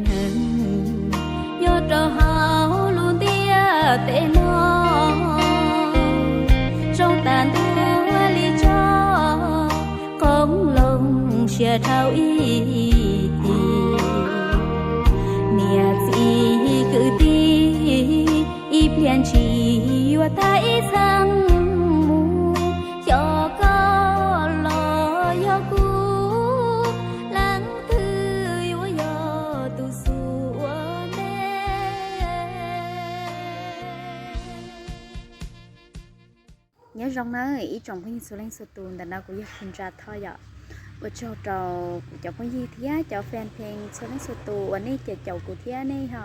Neeg nyob rau hauv lub ntiaj teb no, zoo tas ntua li tsob qoob loo siab dhau ib tig. Niam txiv kwv tij, ib pliag ntsis yuav tag ib txheej mus, xyov koj los yog kuv, leej twg yuav yog tus xub ua ntej. Nyob zoo nawb ib tsoom phooj ywg txhua leej txhua tus, ntawm no kuv yog Khwv Ntsa Thoj yom. Ua tsaug rau kuv cov phooj ywg thiab cov fan page txhua leej txhua tus uas nej caum caum kuv thiab nej ho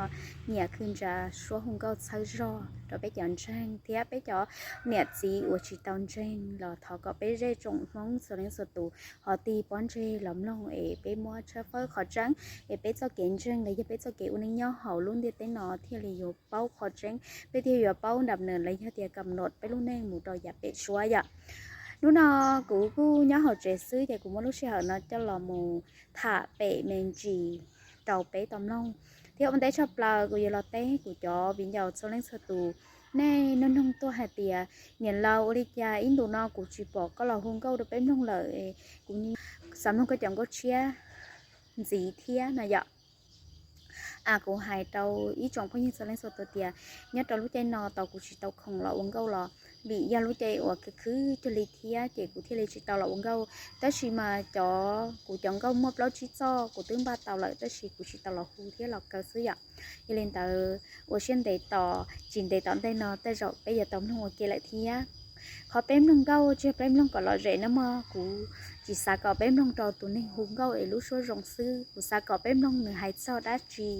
nyiam Khwv Ntsa suab hu nkauj txhawb zog rau peb cov ntseeg thiab peb cov niam txiv uas tsis tau ntseeg los thov kom peb zej tsoom Hmoob txhua leej txhua tus ho tig pob ntseg los mloog es peb muab tshawb fawb qhov tseeb, es peb txoj kev ntseeg los yog peb txoj kev ua neej nyob hauv lub ntiaj teb no thiaj li yuav paub qhov tseeb, peb thiaj yuav paub nram nws los yog tias kam num peb lub neej mus rau yav pem suab yom. Hnub no kuv kuj nyob hauv tsev xwb ces kuv muab lub sij hawm no coj los mus tham pem me ntsis rau peb tau mloog. Thiab ua ntej tshaj plaws kuv yuav los teb kuv cov viv ncaus txhua leej txhua tus, nej nug nug tuaj hais tias niam laus ua li cas ib ntus no kuv tsis pom koj los hu nkauj rau peb mloog lawm, kuv xav mloog koj cov nkauj tshiab ntxiv thiab no yom. Kuv hais rau ib tsoom phooj ywg txhua leej txhua tus tias nyob rau lub caij no tau kuv tsis tau khoom los ua nkauj los vim yog lub caij uas khwv khwv cuag li thiab ces kuv thiaj li tsis tau los ua nkauj. Tab sis mas cov kuv cov nkauj muaj plaub tsib txoj kuv twb npaj tau lawm tab sis kuv tsis tau los hu thiab los kaw xwb yom. Yog li ntawd ua siab ntev tos, tsis ntev tom ntej no tej zaum peb yuav tau mloog ua ke lawm thiab. Qhov peb mloog nkauj tsis yog peb mloog kom lom zem nawb mog, kuv tsis xav kom peb mloog rau tus neeg hu nkauj es lub suab zoo xwb, kuv xav kom peb mloog nws hais txog dab tsi,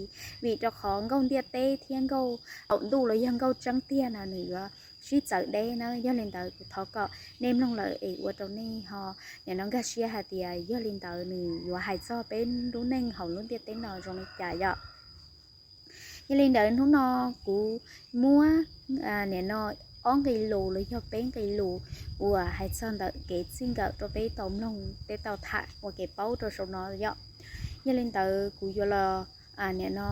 vim rau qhov nkauj ntiaj teb thiab nkauj qaum ntuj los yog nkauj tseeb tiag no nws yuav sib txawv deb na. Yog li ntawd kuv thov kom nej mloog lawm es ua rau nej ho nim no nkag siab hais tias yog li ntawd nws yuav hais txog peb lub neej hauv lub ntiaj teb no zoo li cas yom. Yog li ntawd hnub no kuv muab nim no ob nqe lus los yog peb nqe lus uas hais txog ntawm kev txij nkawm rau peb tau mloog, peb tau tham ua kev paub rau saum no yom. Yog li ntawd kuv yuav los nim no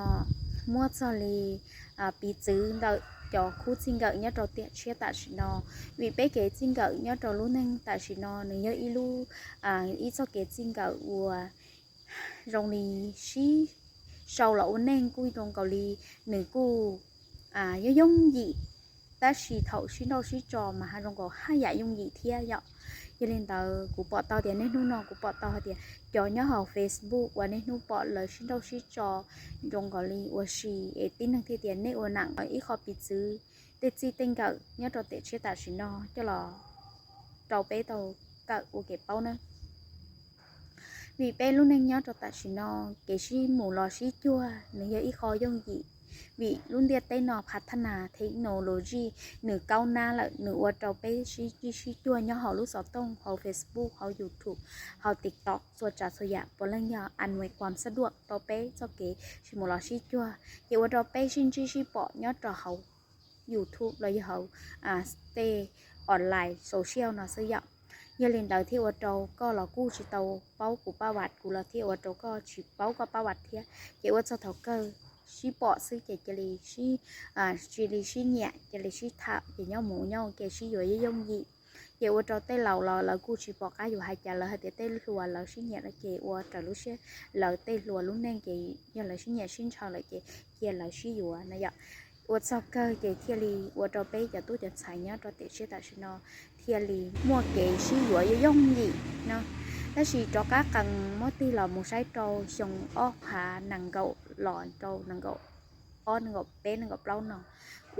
muab txog li piv txwv ntawm cov khub txij nkawm nyob rau tiam tshiab tam sim no. Vim peb kev txij nkawm nyob rau lub neej tam sim no nws yog ib lub, ib txoj kev txij nkawm uas zoo li sib sau los ua neej kuj zoo nkaus li nws kuj yooj yooj yim, tab sis thaum sib nrauj sib tso mas ha zoo nkaus haj yam yooj yim thiab yom. Yog li ntawd kuv pom tau tias niaj hnub no kuv pom tau hais tias cov nyob hauv Facebook uas niaj hnub pom lawv sib nrauj sib tso zoo nkaus li ua si es tib neeg thiaj tias nej ua neej ib qho piv txwv tej txij tej nkawm nyob rau tiam tshiab tam sim no coj los rau peb tau kawm ua kev paub na. Vim peb lub neej nyob rau tam sim no kev sib mus los sib cuag nws yog ib qho yooj yim, vim lub ntiaj teb no phav thab nas technology nws kaub nab lawm nws ua rau peb sib ntsib sib cuag nyob hauv lub xov tooj, hauv Facebook, hauv YouTube, hauv TikTok, txhua tsav txhua yam puav leej yog a nwe kuam sab duam rau peb txoj kev sib mus los sib cuag ces ua rau peb sib ntsib sib pom nyob rau hauv YouTube los yog hauv tej online social no xwb yom. Yog li ntawd thiaj ua rau koj los kuj tsis tau paub kuv paj vam, kuv los thiaj ua rau koj tsis paub koj paj vam thiab ces ua txog thaum kawg sib pom xwb ces cia li sib, cia li sib nyiam cia li sib tham ces nyob mus nyob ua ke sib yuav yooj yim. Ces ua rau tej laus los lawv kuj tsis pom qab yuav hais cas, lawv hais tias tej hluas lawv sib nyiam no ces ua raws lub siab, lawv tej hluas lub neej ces yog lawv sib nyiam sib ntshaw lawm ces cia lawv sib yuav no yom. Ua txog kawg ces thiaj li ua rau peb cov tub cov ntxhais nyob rau tiam tshiab tam sim no thiaj li muaj kev sib yuav yooj yooj yim no. Tab sis rov qab qees muab tig los mus saib rau xyoo ob phav nees nkaum los rau nees nkaum ob nees nkaum peb nees nkaum plaub no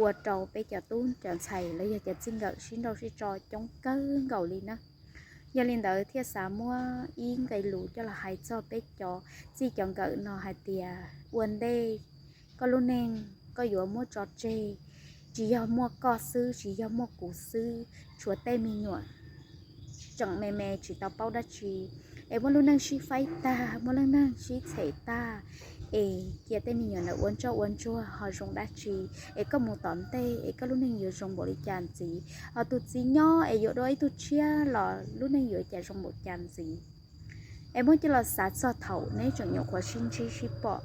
ua rau peb cov tub cov ntxhais los yog cov txij nkawm sib nrauj sib tso coob kawg nkaus li na. Yog li ntawd thiaj xav muab ib nqe lus coj los hais txog peb cov txij cov nkawm no hais tias ua ntej koj lub neej koj yuav muab tso tseg, tsis yog muaj koj xwb, tsis yog muaj kuv xwb, tshuav tej me nyuam tseem me me tsis tau paub dab tsi, es muab lub neej sib faib tag, muab lub neej sib txhem tag, es cia tej me nyuam ntawd ua ntsoj ua ntsuag ho zoo dab tsi, es koj mus tom ntej es koj lub neej yuav zoo npaum li cas ntxiv, ho tus txiv nyob es yuav dua ib tug tshiab los lub neej yuav cas zoo npaum cas ntxiv. Es muab coj los xav txog thaum neb tseem nyuam qhuav sib ntsib sib pom,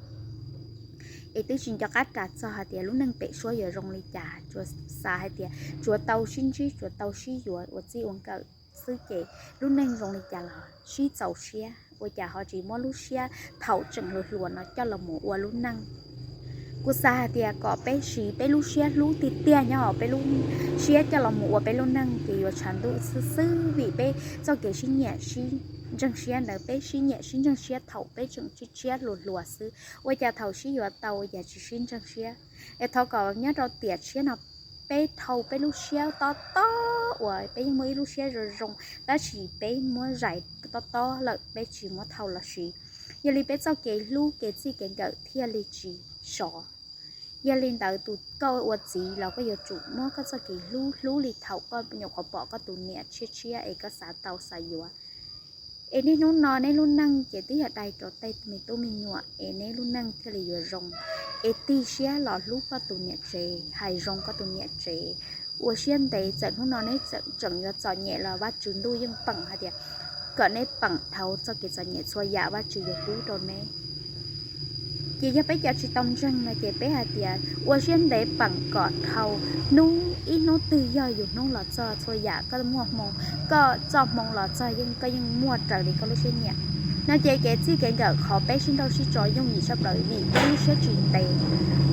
Es twb tsis nco qab ras txog hais tias lub neej pem suab yuav zoo li cas, tsuas xav hais tias tsuas tau sib ntsib, tsuas tau sib yuav ua txij ua nkawm xwb ces lub neej zoo li cas los sib txaus siab, ua cas ho tsis muab lub siab thaum tseem hluas hluas no coj los mus ua lub neej. Kuv xav hais tias kom peb siv peb lub siab hlub tiag tiag nyob hauv peb lub siab coj los mus ua peb lub neej ces yuav tshav ntuj xwb xwb, vim peb txoj kev sib nyiam sib ntseeg siab ntawd peb sib nyiam sib ntseeg siab thaum peb tseem tshiab tshiab hluas hluas xwb, ua cas thaum sib yuav tau ua cas tsis sib ntseeg siab. Es thov kom nyob rau tiam tshiab no peb dhau peb lub siab tob tob uas peb yeej muaj ib lub siab zoo zoo, tab sis peb muab zais tob tob lawm, peb tsis muab dhau los siv. Yog li peb txoj kev hlub kev txij kev nkawm thiaj li tsis sov. Yog li ntawd tus koj ua txiv los koj yuav tsum muab koj txoj kev hlub hlub li thaum koj nyuam qhuav pom koj tus niam tshiab tshiab es koj xav tau xav yuav. Es niaj hnub no neb lub neej ces twb yog dai rau tej me tub me nyuam es neb lub neej thiaj li yuav zoo. Es tig siab los hlub koj tus niam tsev, hais zoo koj tus niam tsev, ua siab ntev, txawm hnub no neb tseem yuav txom nyem los Vajtswv ntuj yeej peem hais tias kom neb peem dhau txoj kev txom nyem, txhua yam Vajtswv yuav pub rau neb. Ces yog peb cov tsis tau ntseeg no ces peb hais tias ua siab ntev peem kom dhau, hnub ib hnub twg yog yus hnub los txog, txhua yam koj muaj hmoo, koj txoj hmoo los txog yeej koj yeej muaj raws li koj lub siab nyiam. No ces kev txij kev nkawm qhov peb sib nrauj sib tso yooj yim tshaj plaws vim peb lub siab tsis ntev.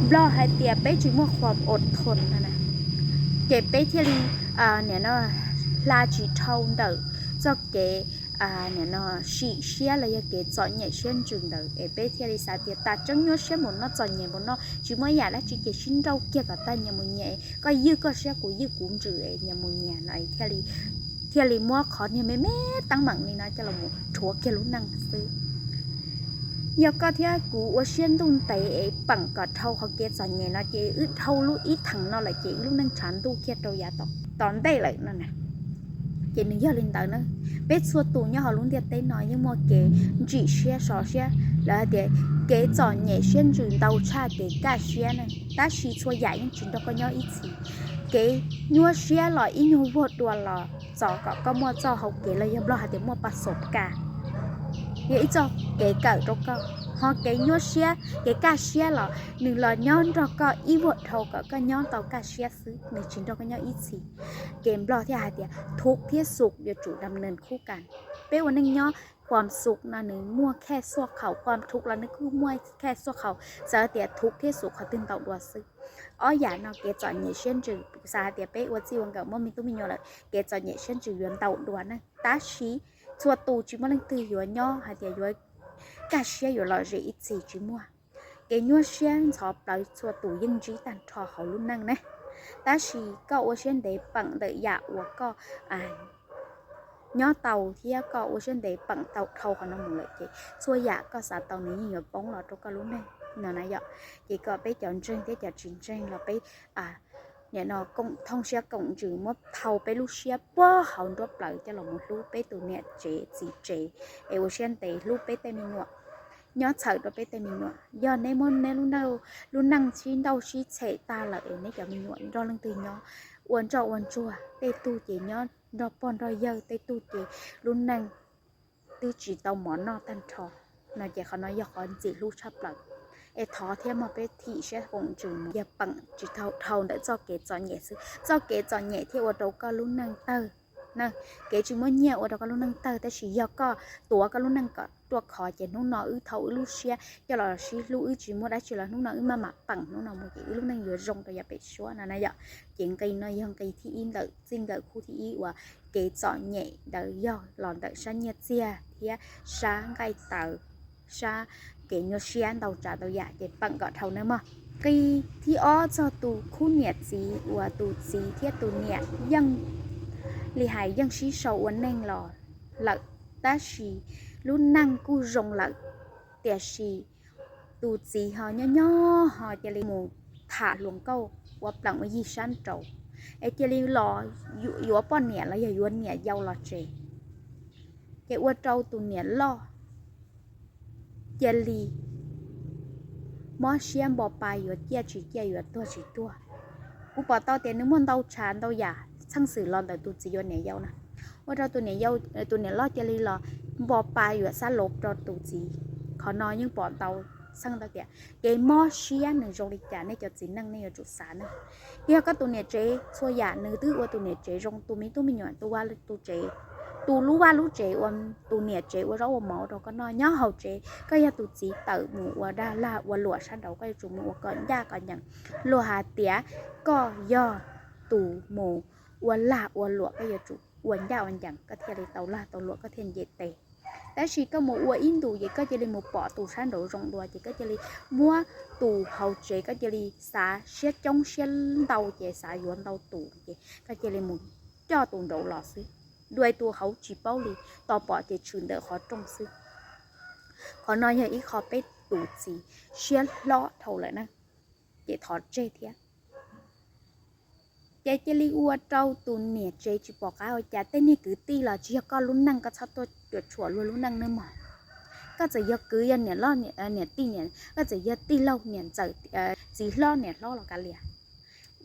Nplog hais tias peb tsis muaj khuam od thon no na, ces peb thiaj li nim no hla tsis dhau ntawm txoj kev nim no sim siab los yog kev txom nyem siab ntsws ntawd es peb thiaj li xav tias tas tseeb nyuaj siab npaum no, txom nyem npaum no, tsis muaj ib yam dab tsi ces sib nrauj kiag kom tag, nyias mus nyias, koj ywj koj siab kuv ywj kuv ntsws es nyias mus nyias no thiaj li muab qhov niag me me teeb meem li no coj los rhuav kiag lub neej xwb. Yog koj thiab kuv ua siab ntuj ntev es peem kom dhau qhov kev txom nyem no ces wb dhau lub ib theem no lawm ces wb lub neej tshav ntuj kiag rau yav tom ntej lawm no na. Ces nws yog li ntawd na, peb txhua tus nyob hauv lub ntiaj teb no yeej muaj kev ntsim siab sov siab, lawv hais tias kev txom nyem siab ntsws ntau tshaj kev kaj siab na, tab sis txhua yam yeej tsis nrog koj nyob ib txhis. Kev nyuaj siab los ib nyuag vuag dua los txog kom koj muaj txoj hau kev los yog Nplog hais tias muaj pas xom kas, yog ib txoj kev kawm rau koj. Ho kev nyuaj siab kev kaj siab los nws los nyob nrog koj ib vuag dhau kom koj nyob tau kaj siab xwb, nws tsis nrog koj nyob ib txhis. Ces Nplog thiaj hais tias thuv thiab xum yuav tsum dam nees khub kas. Peb ua neej nyob, khuam xum no nws muaj khaj xuaj khaum, khuam thuv los nws kuj muaj khaj xuaj khaum, txawm tias thuv thiab xum qhov twg ntau dua xwb. Ob yam no kev txom nyem siab ntsws, kuv xav hais tias peb ua txij ua nkawm muaj me tub me nyuam lawm kev txom nyem siab ntsws yuav ntau dua na, tab sis txhua tus tsis muaj leej twg yuav nyob hais tias yuav kaj siab yuav lom zem ib txhis, tsis muaj. Kev nyuaj siab ntxhov plawv txhua tus yeej ntsib tag nrho hauv lub neej ne, tab sis koj ua siab ntev peem ntawm yam uas koj nyob tau thiab koj ua siab ntev peem tau dhau qhov no mus lawm ces txhua yam koj xav tau nws yeej yuav poob los rau koj lub neej no na yom. Ces kom peb cov ntseeg thiab cov tsis ntseeg los peb nim no koom thooj siab koom ntsws muab thau peb lub siab puag hauv nruab plawv coj los mus hlub peb tus niam tsev txiv tsev, es ua siab ntev hlub peb tej me nyuam, nyob txhawm rau peb tej me nyuam. Yog neb muab neb lub neej sib nrauj sib txhem tag lawm es neb cov me nyuam nrog leej twg nyob, ua ntsoj ua ntsuag, tej tug ces nyob nrog pog nrog yawg, tej tug ces lub neej twb tsis tau mov noj tag nrho no ces qhov no yog qhov ntxim hlub tshaj plaws. Es thov thiab mog, peb thim siab koom ntsws mus, yog peem tsis dhau ntawm txoj kev txom nyem xwb, txoj kev txom nyem thiaj ua rau koj lub neej tawg na. Kev tsis muaj nyiaj ua rau koj lub neej tawg, tab sis yog koj tuav koj lub neej kom ruaj khov ces hnub no wb thau wb lub siab coj los sib hlub, wb tsis muaj dab tsi los hnub no wb maj mam peem hnub no mus ces wb lub neej yuav zoo rau yav pem suab no na yom. Ces nqi no yog nqi thib ib ntawm txij nkawm khub thib ib uas kev txom nyem ntawd yog los ntawm sab nyiaj txiag thiab sab nqaij tawv, sab kev nyuaj siab ntau tsav ntau yam ces peem kom dhau nawb mog. Nqi thib ob txog tus khub niam txiv uas tus txiv thiab tus niam yeej li hais yeej sib sau ua neej los lawm, tab sis lub neej kuj zoo lawm, tiam sis tus txiv ho nyob nyob ho cia li mus tham hluas nkauj ua plees ua yig sab nraud, es cia li los yuav poj niam los yog yuav niam yau los tsev, ces ua rau tus niam loj cia li mob siab npo pa yuav ciaj tsis ciaj yuav tuag tsis tuag. Kuv pom tau tias nws muaj ntau tshav ntau yam txheej xwm los ntawm tus txiv yuav niam yau na, ua rau tus niam loj cia li los npo pa yuav xab lov rau tus txiv. Qhov no yeej pom ntau txheej ntawd tias kev mob siab nws zoo li cas nej cov txiv neej nej yuav tsum xav ne. Yog koj tus niam tsev txhua yam nws twb ua tus niam tsev zoo, tus me tub me nyuam, tus vaj tus tsev, tus lub vaj lub tsev ua, tus niam tsev ua zaub ua mov rau koj noj nyob hauv tsev, koj yog tus txiv tawm mus ua dag lag ua luam sab nraud, koj yuav tsum mus ua kom ncaj kom ncees. Luag hais tias koj yog tus mus ua lag ua luam, koj yuav tsum ua ncaj ua ncees koj thiaj li tau lag tau luam koj thiaj nce tes. Tab sis koj mus ua ib ntus ces koj cia li mus pom tus sab nraud zoo dua ces koj cia li muab tus hauv tsev, koj cia li xav siab coob siab ntau ces xav yuav ntau tus ces koj cia li mus coj tus nraud los xwb. Dua tus hauv tsis paub li, tos pom ces tshwm ntawm qhov rooj xwb. Qhov no yog ib qho peb tus txiv siab hlob dhau lawm na, ces thov tseg thiab. Ces cia li ua rau tus niam tsev tsis pom qab ua cas, tej niag kwv tij los tsis yog koj lub neej, koj txhob tuaj cuam tshuam luag lub neej nawb mog. Koj txawm yog kwv yog niam loj niam tij niam, koj txawm yog tij laug niam ntxawm, txiv hlob niam hlob los kav liam.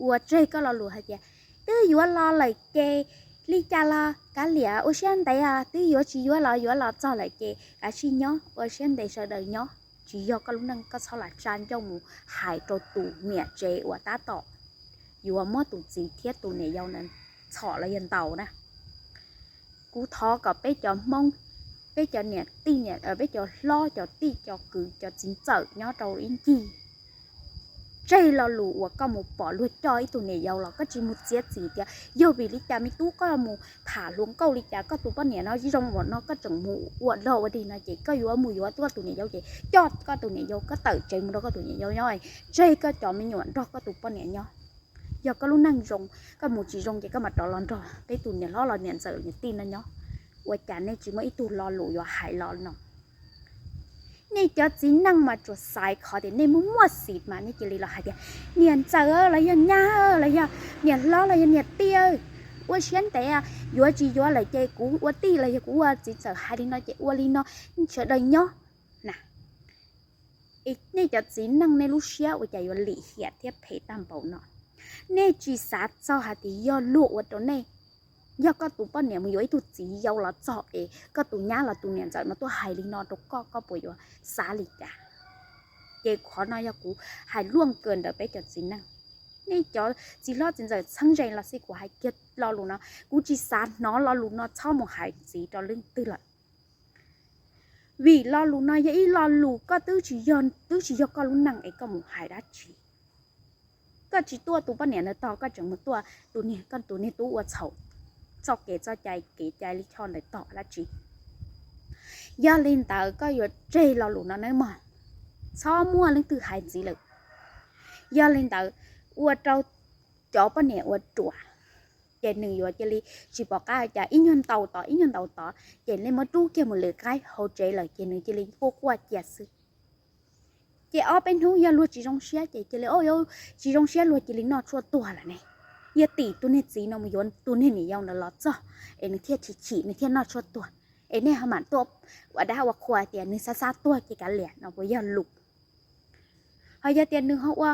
Ua tseg koj lo lus hais tias twb yuav los lawm ces li cas los kav liam, ua siab ntev os, twb yuav tsis yuav los yuav los txog lawm ces kav tsij nyob ua siab ntev sawv daws nyob. Tsis yog koj lub neej, koj txhob lam tsa ncauj mus hais rau tus niam tsev uas tab tom yuav muab tus txiv thiab tus niam yau ntawd txhom los yog ntaus na. Kuv thov kom peb cov Hmoob, peb cov niam tij, peb cov hlob cov tij cov kwv cov txiv ntxawm nyob rau ib ncig, tseg lo lus uas koj mus pom luag coj ib tug niam yau los koj tsis mus txiav txim tias yog vim li cas me tub koj mus tham hluas nkauj li cas, koj tus poj niam no zoo npaum no koj tseem mus ua dog ua dig no ces koj yuav mus yuav koj tus niam yau ces coj koj tus niam yau koj tawm tsev mus nrog koj tus niam yau nyob, tseg koj cov me nyuam nrog koj tus poj niam nyob. Yog koj lub neej zoo, koj mus tsis zoo ces koj mam rov los nrog peb tus niam hlob los niam ntxawm niam tij no nyob. Ua cas nej tsis muaj ib tug lo lus yuav hais los no? Nej cov txiv neej mas tsuas xaiv qhov tias nej muaj muaj xim mas nej cia li los hais tias niam ntxawm los yog nyab los yog niam hlob los yog niam tij, ua siab ntev, yuav tsis yuav lawm ces kuv ua tij los yog kuv ua txiv ntxawm hais li no ces ua li no, sawv daws nyob na. Nej cov txiv neej nej lub siab ua cas yuav lim hiam thiab phem tag npaum no? Nej tsis xav txog hais tias yog luag ua rau nej, yog koj tus poj niam mus yuav ib tug txiv yau los txog es koj tus nyab los tus niam ntxawm no tuaj hais li no rau koj, koj puas yuav xav li cas? Ces qhov no yog kuv hais luaj kawg ntawm peb cov txiv neej. Nej cov txiv hlob txiv ntxawm txheeb ze los xij, kuv hais kiag lo lus no, kuv tsis xav hnov lo lus no txhob mus hais ntxiv rau leej twg lawm. Vim lo lus no yog ib lo lus koj twb tsis yog, twb tsis yog koj lub neej es koj mus hais dab tsi. Koj tsis tuaj tus poj niam ntawd tog, koj tseem mus tuaj tus niag, koj tus niag tub ua txhaum txoj kev txoj cai kev cai lij choj ntawd tog dab tsi. Yog li ntawd koj yuav tseg lo lus no nawb mog, txhob muaj leej twg hais ntxiv lawm. Yog li ntawd ua rau cov poj niam ua ruam, ces nws yuav cia li tsis pom qab cas, ib nyuag ntaus tod ib nyuag ntaus tod ces nej muab rub kiag mus lwm qaib hauv tsev lawm ces nws cia li quaj quaj cia xwb. Ces ob peb hnub yog luag tsis zoo siab ces cia li, o, tsis zoo siab luag cia li noj tshuaj tuag lawm ne. Yog tim tus niag txiv no mus yuav tus niag niam yau ntawd los txog es nws thiaj chim chim nws thiaj noj tshuaj tuag, es nej ho mam tuaj ua dab ua qhua tias nws xav xav tuag ces kav liam no puas yog lus? Ho yog tias nws ho ua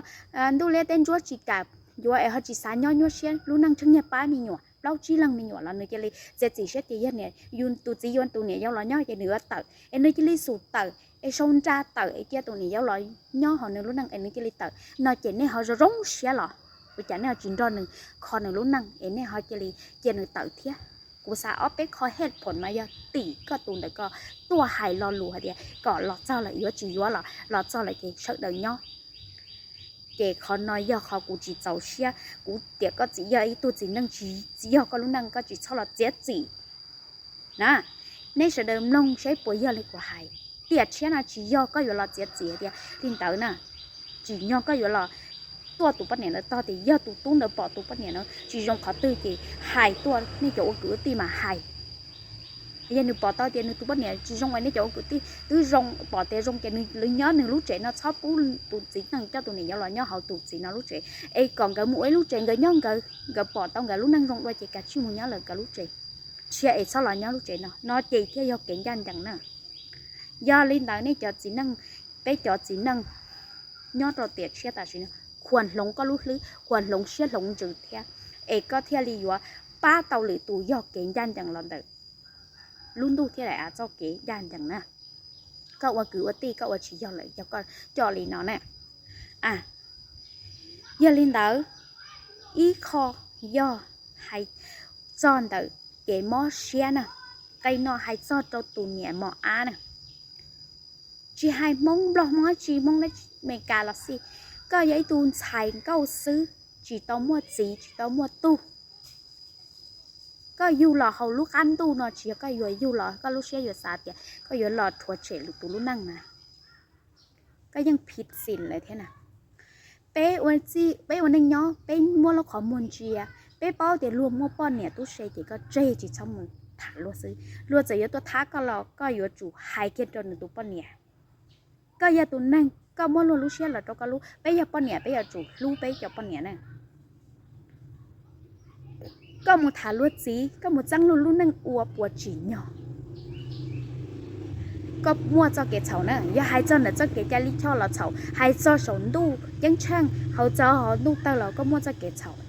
ntuj liab teb ntsuab tsis kam yuav es ho tsis xav nyob nyuaj siab lub neej tsheej niag pab me nyuam plaub tsib leeg me nyuam los nws cia li txiav txim siab tias yog niam, yus tus txiv yuav tus niam yau los nyob ces nws yuav tawm es nws cia li xub tawm es sau nra tawm es cia tus niam yau los nyob hauv nws lub neej es nws cia li tawm no ces nej ho zoo zoo siab los? Ua cas nej ho tsis nrog nws kho nws lub neej es nej ho cia li cia nws tawm thiab? Kuv xav ob peb qho hej phoom no yog tim koj tus ntawm ko tuaj hais lo lus hais tias kom los txog lawm yuav tsis yuav los los txog lawm ces sawv daws nyob. Ces qhov no yog qhov kuv tsis txaus siab, kuv tias koj txiv yog ib tug txiv neej, tsis yog koj lub neej koj tsis txhob los txiav txim na. Nej sawv daws mloog seb puas yog li kuv hais. Tiam tshiab no tsis yog koj yuav los txiav txim hais tias li ntawd na, tsim nyog koj yuav los tuaj tus poj niam ntawd tog tias yog tus tub ntawd pom tus poj niam no tsis zoo qhov twg ces hais tuaj, nej cov ua kwv ua tij mas hais. Yog nws pom tau tias nws tus poj niam tsis zoo es nej cov ua kwv tij twb zoo pom tias zoo ces nws nyob nws lub tsev no, txhob pub tus txiv neej coj tus niam yau los nyob hauv tus txiv no lub tsev, es kom nkawd mus ua ib lub tsev nkawd nyob nkawd, nkawd pom tau nkawd lub neej zoo dua ces kav tsij mus nyob lawm nkawd lub tsev, tsis yog es txhob los nyob lub tsev no no ces thiaj yog kev ncaj ncees na. Yog li ntawd nej cov txiv neej, peb cov txiv neej nyob rau tiam tshiab tam sim no, khuas hloov koj lub hlwb, khuas hloov siab hloov ntsws thiab, es koj thiaj li yuav pab tau lwm tus yog kev ncaj ncees los ntawm lub ntuj thiab daim av txoj kev ncaj ncees na. Koj ua kwv ua tij koj ua tsis yog lawm yog koj coj li no na. Yog li ntawd, ib qho yog hais txog ntawm kev mob siab na, qee no hais txog rau tus niam mos ab na. Tsis hais Hmoob Nplog, Hmoob dab tsi, Hmoob Amelikas los xij, koj yog ib tug ntxhais nkauj xwb, tsis tau muaj txiv tsis tau muaj tug, koj yug los hauv lub qab ntuj no tsis yog koj yuav yug los koj lub siab yuav xav tias koj yuav los rhuav tshem lwm tus lub neej na. Koj yeej phiv xim lawm thiab na. Peb ua neej nyob peb muab lub qhov muag ntsia, peb paub tias luag muaj poj niam tub se ces koj tseg tsis txhob mus tham luag xwb. Luag txawm yuav tuaj thab koj los koj yuav tsum hais kiag rau nws tus poj niam. Koj yog tus neeg, koj muab luag lub siab los rau koj lub, peb yog poj niam peb yuav tsum hlub peb cov poj niam na. Koj mus tham luag txiv, koj mus txeeb luag lub neej ua puas tsim nyog? Koj muaj txoj kev txhaum na, yog hais txog ntawm txoj kev cai lij choj los txhaum, hais txog saum ntuj ceeb tsheej hauv txog hauv ntuj tawg los koj muaj txoj kev txhaum.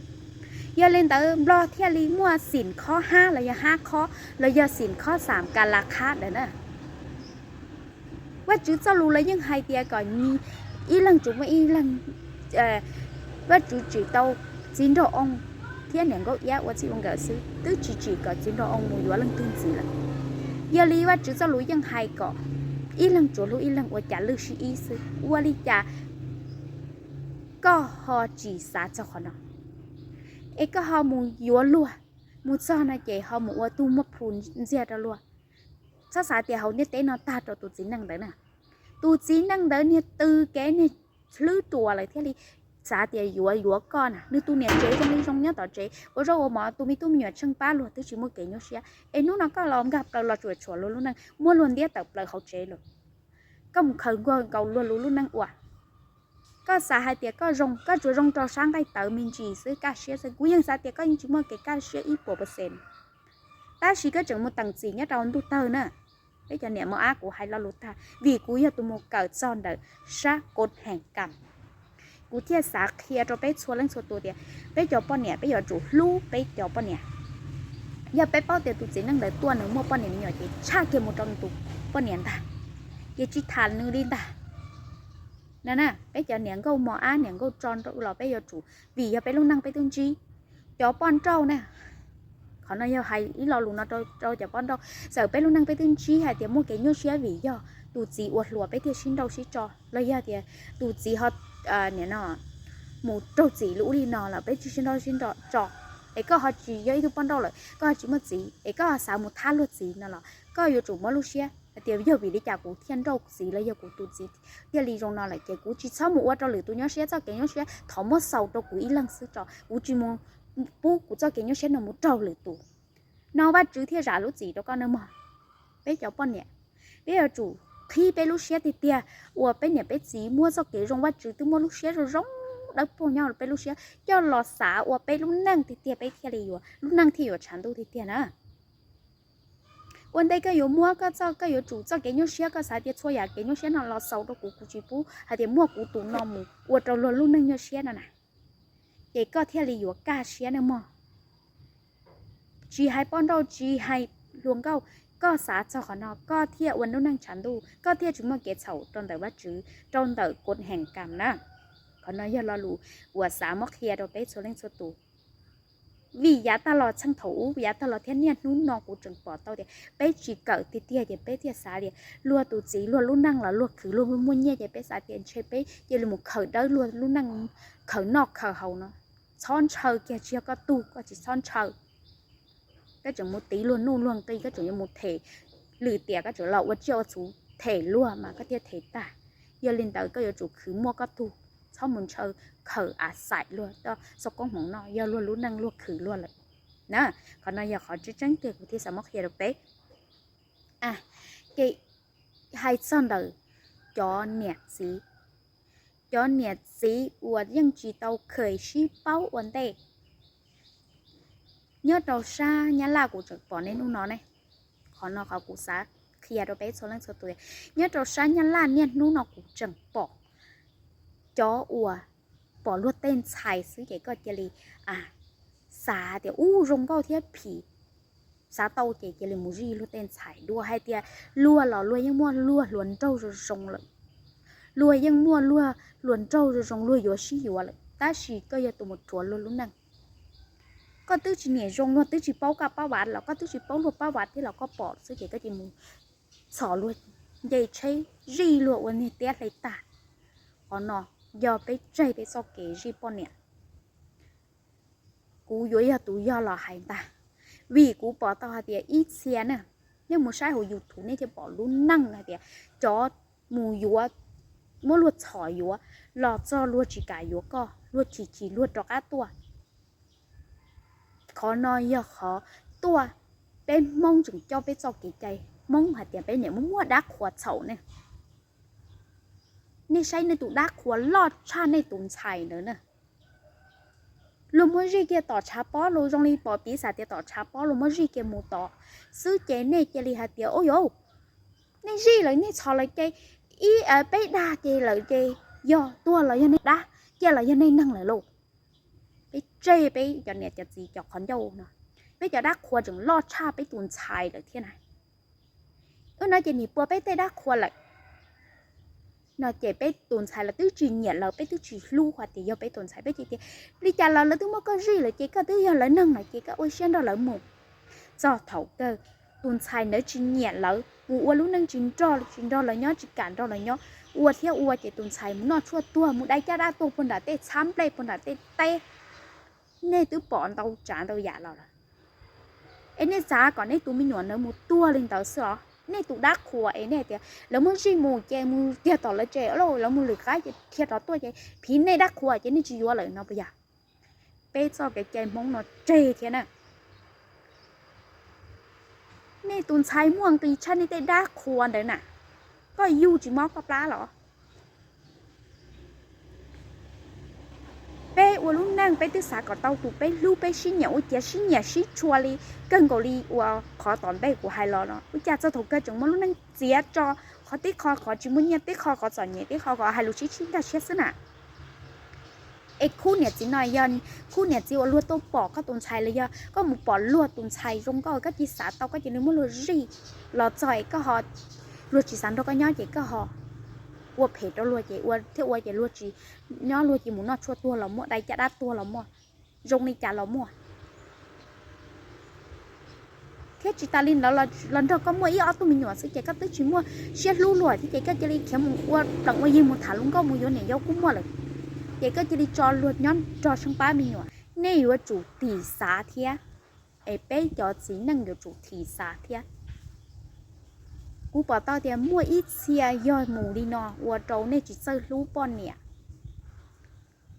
Yog li ntawd Nplog thiaj li muaj xim khob hab los yog hab khob los yog xim khob xam ka la khab ntawd na. Vajtswv txoj lus los yeej hais tias kom ib leeg tsuas muaj ib leeg, Vajtswv tsim tau txiv nraug oo thiab niam nkauj iab ua txij ua nkawm xwb, twb tsis tsim kom txiv nraug oo mus yuav leej twg ntxiv lawm. Yog li Vajtswv txoj lus yeej hais kom ib leeg tsuas hlub ib leeg ua cas lwj sib ib xwb, ua li cas koj ho tsis xav txog qhov no, es koj ho mus yuav luag, mus txog no ces ho mus ua tug muaj plhus ntxiag rau luag. Txhob xav tias hauv ntiaj teb no tag rau tus txiv neej ntawd na. Tus txiv neej ntawd niag tw kev niag hlwb ruas lawm thiaj li xav tias yuav yuav koj na. Nws tus niam tsev zoo li zoo nyob tom tsev ua zaub ua mov, tus me tub me nyuam tsheej pab luag twb tsis muaj kev nyuaj siab, es hnub no koj los nkag plaws los tsuam tshuam luag lub neej, muab luag ntiab tawm plaws hauv tsev lawm. Koj mus khaws nkaus luag lub lub neej ua. Koj xav hais tias koj zoo, koj tsuas zoo rau sab nqaij tawv me ntsis xwb, kaj siab xwb. Kuv yeej xav tias koj yeej tsis muaj kev kaj siab ib puas pawv xees, tab sis koj tseem mus teem txim nyob rau ntuj tawg na. Peb cov niam mos ab, kuv hais lo lus tag vim kuv yog tus mus kawm txog ntawm sab kod heem kam, kuv thiaj xav qhia rau peb txhua leej txhua tus tias peb cov poj niam peb yuav tsum hlub peb cov poj niam. Yog peb paub tias tus txiv neej ntawd tuaj nws muaj poj niam me nyuam ces tshaj kiag mus rau nws tus poj niam ntag, ces tsis tham nws li ntag. Na, peb cov niam nkauj mos ab niam nkauj tso nrauj los peb yuav tsum, vim yog peb lub neej peb twb ntsib. Cov poj nrauj na, qhov no yog hais ib lo lus no rau cov poj nrauj, txawm peb lub neej peb twb ntsib hais tias muaj kev nyuaj siab vim yog tus txiv ua hluas peb thiaj sib nrauj sib tso, los yog tias tus txiv ho, nim no, mus raug txim li ub li no lawm peb tsis sib nrauj sib tso, es koj ho tsis yog ib tug poj nrauj lawm, koj ho tsis muaj txiv es koj ho xav mus thab luag txiv no los koj yuav tsum muab lub siab hais tias yog vim li cas kuv thiaj nrauj txiv los yog kuv tus txiv thiaj li zoo no lawm ces kuv tsis txhob mus ua rau lwm tus nyuaj siab, txoj kev nyuaj siab thov muab xaus rau kuv ib leeg xwb tso, kuv tsis mus pub kuv txoj kev nyuaj siab no mus raug lwm tus. No Vajtswv thiaj zam lub txim rau koj nawb mog. Peb cov poj niam, peb yuav tsum qhib peb lub siab tiag tiag, uas peb niam peb txiv muaj txoj kev zoo, Vajtswv twb muab lub siab zoo zoo dawb paug nyob peb lub siab coj los xav ua peb lub neej tiag tiag, peb thiaj li yuav, lub neej thiaj yuav tshav ntuj tiag tiag na. Ua ntej koj yuav muab koj txoj, koj yuav tsum txoj kev nyuaj siab, koj xav tias txhua yam kev nyuaj siab no los xaus rau kuv, kuv tsis pub hais tias muaj kuv tus no mus ua rau luag lub neej nyuaj siab no na, ces koj thiaj li yuav kaj siab nawb mog. Tsis hais poj nrauj tsis hais hluas nkauj, koj xav txog qhov no koj thiaj ua lub neej tshav ntuj, koj thiaj tsis muaj kev txhaum rau ntawm Vajtswv, rau ntawm kod heem kam na. Qhov no yog lo lus uas xav muab qhia rau peb txhua leej txhua tus. Vim yav tag los txheej thaum ub, yav tag los thiab niaj hnub no kuv tseem pom tau tias peb tsis kawm tiag tiag ces peb thiaj xav tias luag tus txiv luag lub neej los luag khwv luag muaj nyiaj ces peb xav tias ntshe peb cia li mus khaws dawb luag lub neej, khaws noj khaws haus no. Txhob ntshaw kiag, tsis yog koj tug koj tsis txhob ntshaw. Koj tseem mus tiv luag nuj luag nqi, koj tseem yuav mus them lwm tiam, koj tseem los ua tsiaj ua txhu them luag mas koj thiaj them tag. Yog li ntawd koj yuav tsum khwv muaj koj tug, txhob mus ntshaw khaws av xaim luag txoj koob hmoov no, yog luag lub neej luag khwv luag lawm na. Qhov no yog qhov tseeb tseeb tiag kuv thiaj xav muab qhia rau peb. Ces hais txog ntawm cov niam txiv, cov niam txiv uas yeej tsis tau kheev sib paub ua ntej. Nyob rau sab Nyab Laj kuv tseem pom niaj hnub no ne, qhov no qhov kuv xav qhia rau peb txhua leej txhua tus, nyob rau sab Nyab Laj niaj hnub no kuv tseem pom cov uas pom luag tej ntxhais xwb ces koj cia li xav tias ub zoo nkauj thiab phim, xav tau ces cia li mus zij luag tej ntxhais dua. Hais tias luag los luag yeej muaj luag hluas nraug zoo zoo lawm, luag yeej muaj luag hluas nraug zoo zoo luag yuav sib yuav lawm, tab sis koj yog tus mus rhuav luag lub neej. Koj twb tsis niam zoo, luag twb tsis paub koj pab vav los koj twb tsis paub luag pab vav thiab los koj pom xwb ces koj cia li mus txhom luag nce tsheb zij luag ua niag tiab hle tag. Qhov no yog peb tseg peb txoj kev zij poj niam. Kuv yuav yog tus yog los hais ntag, vim kuv pom tau hais tias ib txhia ne, nej mus saib hauv YouTube nej thiaj pom lub neej hais tias cov mus yuav, muab luag txhom yuav los txog luag tsis kam yuav koj, luag chim chim luag rov qab tuaj. Qhov no yog qhov tuaj, peb Hmoob tseem coj peb txoj kev cai Hmoob hais tias peb niam muab muab dab qhuas txhaum ne. Nej saib nej tus dab qhuas loj tshaj nej tus ntxhais ntawd na. Luag muab zij kiag tom tshav pob, luag zoo li pom piv xam tias tom tshav pob luag muab zij kiag mus tod xwb ces nej cia li hais tias, ua yuav, nej zij lawm nej txhom lawm ces ib peb dag ces lawm ces yog tuag los yog nej dab, ciaj los yog nej neeg lawm lauj. Peb tseg peb cov niam cov txiv cov qhov ncauj no, peb cov dab qhuas tseem loj tshaj peb tus ntxhais lawm thiab na. Ub no ces nim puas peb tej dab qhuas lawm no ces peb tus ntxhais los twb tsis nyiam lawv, peb twb tsis hlub hais tias yog peb tus ntxhais, peb cia tias li cas los lawv twb muab koj zij lawm ces koj twb yog lawv neeg lawm ces koj ua siab nrog lawv mus. Txog thaum kawg tus ntxhais ntawd tsis nyiam lawv, mus ua lub neej tsis nrog, tsis nrog lawv nyob, tsis kam nrog lawv nyob, ua thiab ua ces tus ntxhais mus noj tshuaj tuag, mus dai caj dab tuag puag nram tej txhab nplej, puag nram tej teb. Nej twb pom ntau tsav ntau yam los lawm, es nej xav kom nej tus me nyuam ntawd mus tuag li ntawd xwb los? Nej tus dab qhuas es nej tias lawv muab zij mus ces mus kiag tom lawv tsev, lawv mus lwm qab ces dhia rov tuaj ces phiv nej dab qhuas ces nej tsis yuav lawm no puas yog? Peb txoj kev cai Hmoob no tseg thiab na. Nej tus ntxhais muaj nqis tshaj nej tej dab qhuas ntawd na, koj yug tsis mob koj plab los? Peb ua lub neej peb twb xav kom tau tus peb hlub, peb sib nyiam ua ciav sib nyiam sib tshua li kawg nkaus li uas qhov tom ntej kuv hais los no, ua cas txog thaum kawg tseem muaj lub neej txiav tso, qhov tib qho qhov tsis muaj nyiaj, tib qho qhov txom nyem, tib qho qhov hais lus sib txhib nkag siab xwb na. Es khub niam txiv no yog khub niam txiv uas luag tuaj pom koj tus ntxhais los yog koj mus pom luag tus ntxhais zoo nkauj koj cia li xav tau koj cia li muab luag zij los txog es koj ho, luag tsis xav nrog koj nyob ces koj ho ua phem rau luag ces ua thiab ua ces luag tsis nyob, luag cia li mus noj tshuaj tuag los muaj, dai caj dab tuag los muaj, zoo li cas los muaj. Thiab tsis tas li ntawd los nrog koj muaj ib ob tug me nyuam xwb ces koj twb tsis muaj siab hlub luag thiab ces koj cia li khiav mus ua plees ua yig mus tham luag nkauj mus yuav niam yau kuj muaj lawm, ces koj cia li tso luag nyob nrog tsheej pab me nyuam. Nej yuav tsum thim xav thiab, es peb cov txiv neej yuav tsum thim xav thiab. Kuv pom tau tias muaj ib txhia yog mus li no ua rau nej tsis txawj hlub poj niam.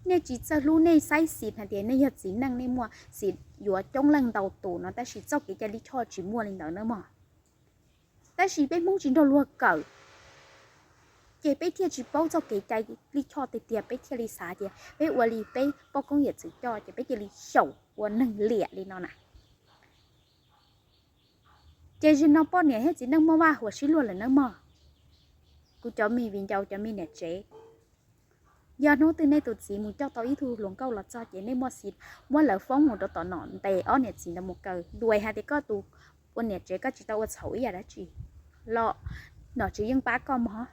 Nej tsis txawj hlub, nej xaib xim hais tias nej yog txiv neej nej muaj xim yuav coob leej ntau tus no, tab sis txoj kev cai lij choj tsis muaj li ntawd na mog. Tab sis peb Hmoob tsis nrog luag kawm, ces peb thiaj tsis paub txoj kev cai lij choj tiag tiag, peb thiaj li xav tias peb ua li peb poj koob yawm txwv coj ces peb cia li xyaum ua neeg liam li no na. Ces zaum no poj niam thiab txiv neej muaj vaj huam sib luag lawm nawb mog. Kuv cov me viv ncaus, cov me niam tsev, yog hnub twg nej tus txiv mus coj tau ib tug hluas nkauj los txog ces nej muaj xim muab lawv foob mus rau tom nom ntes ob niam txiv ntawd mus kaw, duais hais tias koj tus ua niam tsev koj tsis tau ua txhaum ib yam dab tsi los nom tswv yeej pab koj mog,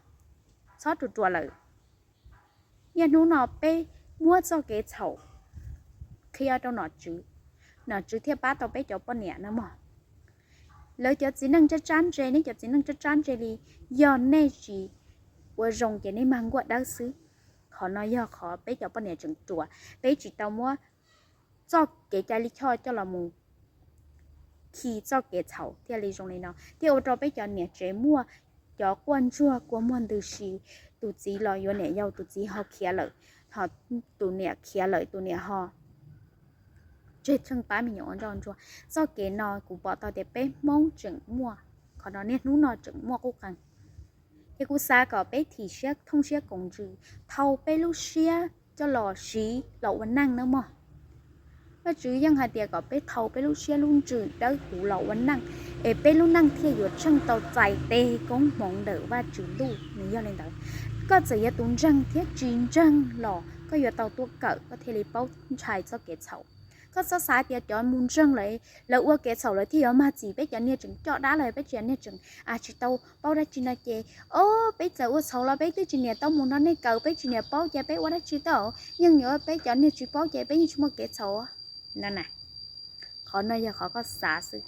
txhob ruam ruam lawm. Niaj hnub no peb muab txoj kev txhaum qhia rau nom tswv, nom tswv thiaj pab tau peb cov poj niam na mog. Lawv cov txiv neej tsab tsab ntse, nej cov txiv neej tsab tsab ntse li, yog nej tsis ua zoo ces nej mag nkuaj dawb xwb. Qhov no yog qhov peb cov poj niam tseem ruam, peb tsis tau muab txoj kev cai lij choj coj los mus khi txoj kev txhaum thiaj li zoo li no, thiaj ua rau peb cov niam tsev muaj cov quaj ntsuag kua muag ntws si, tus txiv los yuav niam yau, tus txiv ho khiav lawm, ho tus niam khiav lawm, tus niam ho tseg tsheej pab me nyuam ua ntsoj ntsuag. Txoj kev no kuv pom tau tias peb Hmoob tseem muaj, qhov no niaj hnub no tseem muaj qub qees. Ces kuv xav kom peb thim siab thooj siab koom ntsws, thau peb lub siab coj los siv los ua neej nawb mog. Vajtswv yeej hais tias kom peb thau peb lub siab lub ntsws dawb huv los ua neej, es peb lub neej thiaj yuav tsheej tau txais tes koob hmoov ntawm Vajtswv ntuj. Nws yog li ntawd, koj txawm yog tus ntseeg thiab tsis ntseeg los koj yuav tau tuaj kawm koj thiaj li paub ntshai txoj kev txhaum. Koj txhob xav tias cov mus ntseeg lawv, lawv ua kev txhaum lawv thiaj yuav mag txim, peb cov niag tseem coj dab los peb cov niag tseem tsis tau paub dab tsi no ces, o, peb txawm ua txhaum los peb twb tsis niam tau mus nrog nej kawm, peb tsis niam paub ces peb ua dab tsi tau, yeej yuav peb cov niag tsis paub ces peb yeej tsis muaj kev txhaum no na. Qhov no yog qhov koj xav xwb.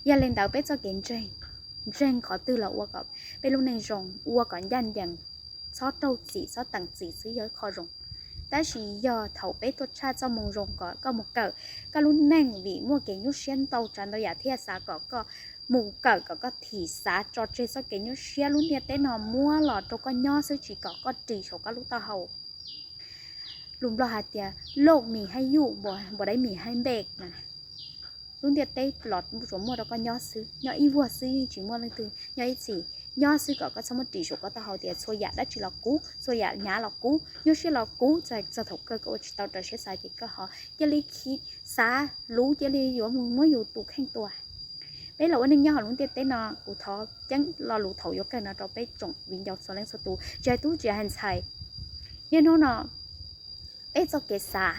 Yog li ntawd peb txoj kev ntseeg, ntseeg qhov twg los ua kom peb lub neej zoo, ua kom ncaj ncees, txhob raug txim txhob teem txim xwb yog ib qho zoo. Tab sis yog thaum peb tuaj tshaj txoj moo zoo kom koj mus kawm koj lub neej vim muaj kev nyuaj siab ntau tsav ntau yam thiaj xav kom koj mus kawm kom koj thim xav tso tseg txoj kev nyuaj siab lub ntiaj teb no muab los rau koj nyob xwb tsis kom koj ris saum koj lub taub hau. Lus Nplog hais tias loj mis haj yuj, npua daiv mis haj npej. Lub ntiaj teb los tsuas muaj rau koj nyob xwb, nyob ib vuag xwb yeej tsis muaj leej twg nyob ib txhis. Nyob xwb kom koj txhob muab ris saum koj taub hau tias txhua yam dab tsi los kuv, txhua yam hnyav los kuv, nyuaj siab los kuv, txog thaum kawg koj ua tsis tau raws siab xav ces koj ho cia li khi xav luv cia li yuav mus muab yus tus kheej tua. Peb los ua neej nyob hauv lub ntiaj teb no kuv thov ceeb lo lus thaum yuav kawg no rau peb tsoom viv ncaus txhua leej txhua tus, tsis hais tub tsis hais ntxhais. Niaj hnub no peb txoj kev xav,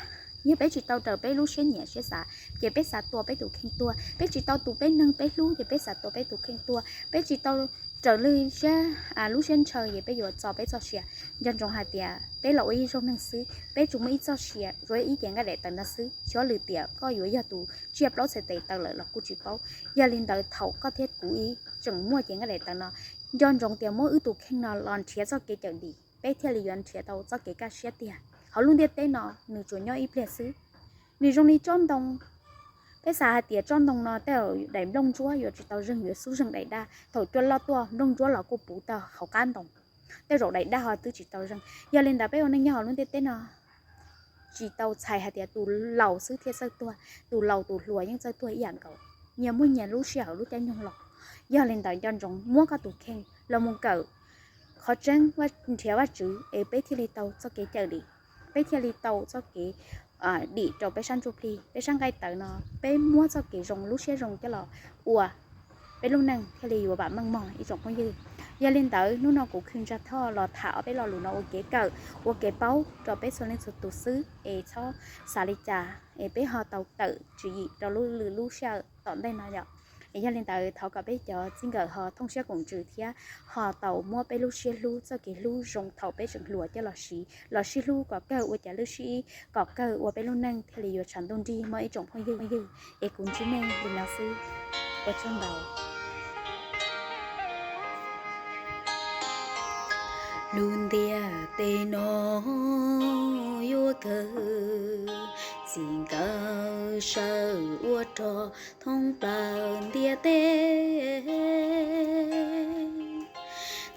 yog peb tsis tau raws peb lub siab nyiam siab xav ces peb xav tua peb tus kheej tuag. Peb tsis tau tus peb neeg peb hlub ces peb xav tua peb tus kheej tuag. Peb tsis tau raws lub siab, lub siab ntshaw ces peb yuav txo peb txoj sia. Nco ntsoov hais tias peb los ua ib zaug neeg xwb, peb tsuas muaj ib txoj sia, tsuas ib cev nqaij daim tawv no xwb, xyov lwm tiam koj yuav yog tus tsiaj plaub txhais tes taw lawm los kuj tsis paub. Yog li ntawd thaum koj thiab kuv ib tseem muaj cev nqaij daim tawv no, nco ntsoov tias muab wb tus kheej no los nrhiav txoj kev cawm dim, peb thiaj li yuav nrhiav tau txoj kev kaj siab tiag. Hauv lub ntiaj teb no nws tsuas nyob ib pliag xwb. Nws zoo li tsob ntoo, peb xav hais tias tsob ntoo no tej zaum daim nplooj ntsuab yuav tsis tau zeeg, yuav xub zeeg daim daj, thaum cua loj tuaj nplooj ntsuab los kuj puv tag hauv qab ntoo, tej zaum daim daj ho twb tsis tau zeeg. Yog li ntawd peb ua neej nyob hauv lub ntiaj teb no tsis tau txhais hais tias tus laus xwb thiaj txawj tuag, tus laus tus hluas yeej txawj tuag ib yam nkaus, nyias muaj nyias lub sij hawm lub caij nyoog los. Yog li ntawd nco ntsoov muab koj tus kheej los mus kawm qhov tseeb, nrhiav Vajtswv es peb thiaj li tau txoj kev cawm dim, peb thiaj li tau txoj kev dim rau peb sab ntsuj plig, peb sab nqaij tawv no, peb muab txoj kev zoo lub siab zoo coj los ua peb lub neej thiaj li yuav vam meej mog ib tsoom phooj ywg. Yog li ntawd hnub no kuv khwv ntsa thoj los tham ob peb lo lus no ua kev kawm ua kev paub rau peb txhua leej txhua tus xwb es txhob xav li cas es peb ho tau tawm tswv yim rau lub lwm lub sij hawm tom ntej no yom. Es yog li ntawd thov kom peb cov txij nkawm ho thooj siab koom ntsws thiab ho tau muab peb lub siab hlub txoj kev hlub zoo thaum peb tseem hluas coj los siv, los sib hlub kom kawg ua cas lub sib ib kom kawg ua peb lub neej thiaj li yuav tshav ntuj nrig mog ib tsoom phooj ywg. Es kuv ntsib nej li no xwb, ua tsaug ntau. Lub ntiaj teb no yuav kawg, txiv nkawd sawv ua rog thoob plaws ntiaj teb.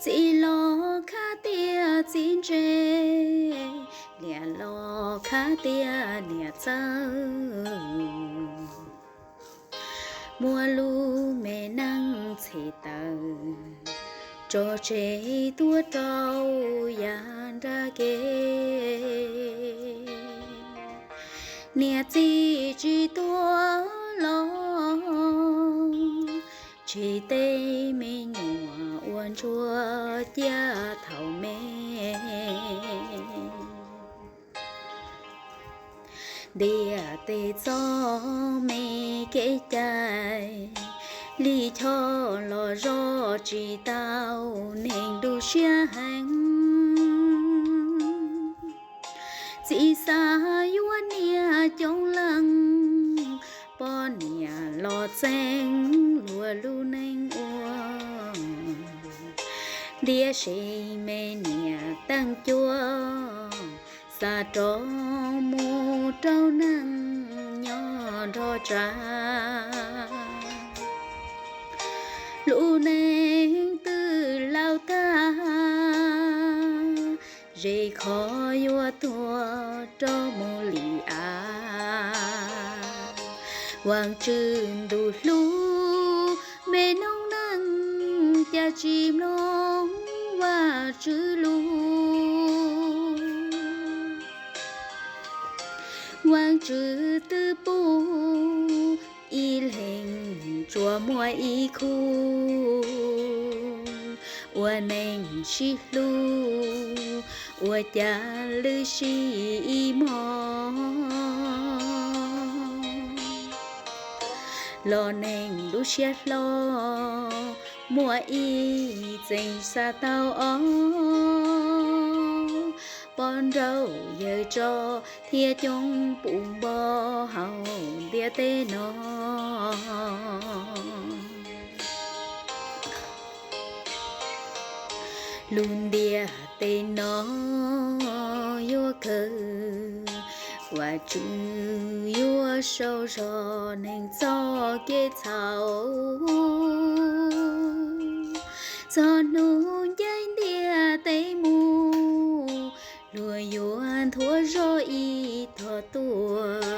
Txiv los khab tiag txiv ntse, niam los khab tiag niam txawj. Muaj lub me neej txhim tawm, tso tseg tuaj rau yav nrab kev. Niam txiv tsis tuaj los, tseg tej me nyuam ua ntsuag ciaj thaum me. Ntiaj teb txoj me kev cai, li choj los zov tsis tau neeg tu siab heev. Txiv xav yuav niam coob leej, poj niam los txeeb luag lub neej ua. Ntiab si me niam teej cuab, xa rov mus rau neej nyob nrog tsav. Lub neej twb laus tag, zes kho yuav tuag rau mus li av. Vaajtswv ntuj hlub, me noob neej cas tsis mloog Vaajtswv lus. Vaajtswv twb pub ib leeg tsuas muaj ib khub, ua neej sib hlub, ua cas lwm sij ib hmos. Los neeg lub siab hlob muaj ib txheej xav tau ob, poj nrauj yawg tso thiab coob pum npo hauv ntiaj teb no. Lub ntiaj teb no yuav kawg, Vajtswv yuav sau zog neeg txoj kev txhaum. Txog hnub ncaim ntiaj teb mus, luag yuav nthuav zog ib tog tuaj.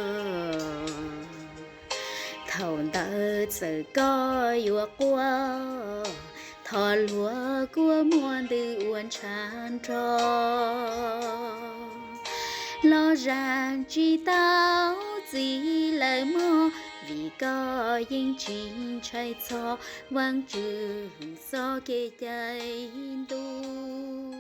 Thaum ntawd txawm koj yuav quaj, thov luag kua muag ntws ua ntshav nrog. Los zam tsis tau txiv lawm mog, vim koj yeej tsis ntshai txog Vajtswv txoj kev cai ntuj.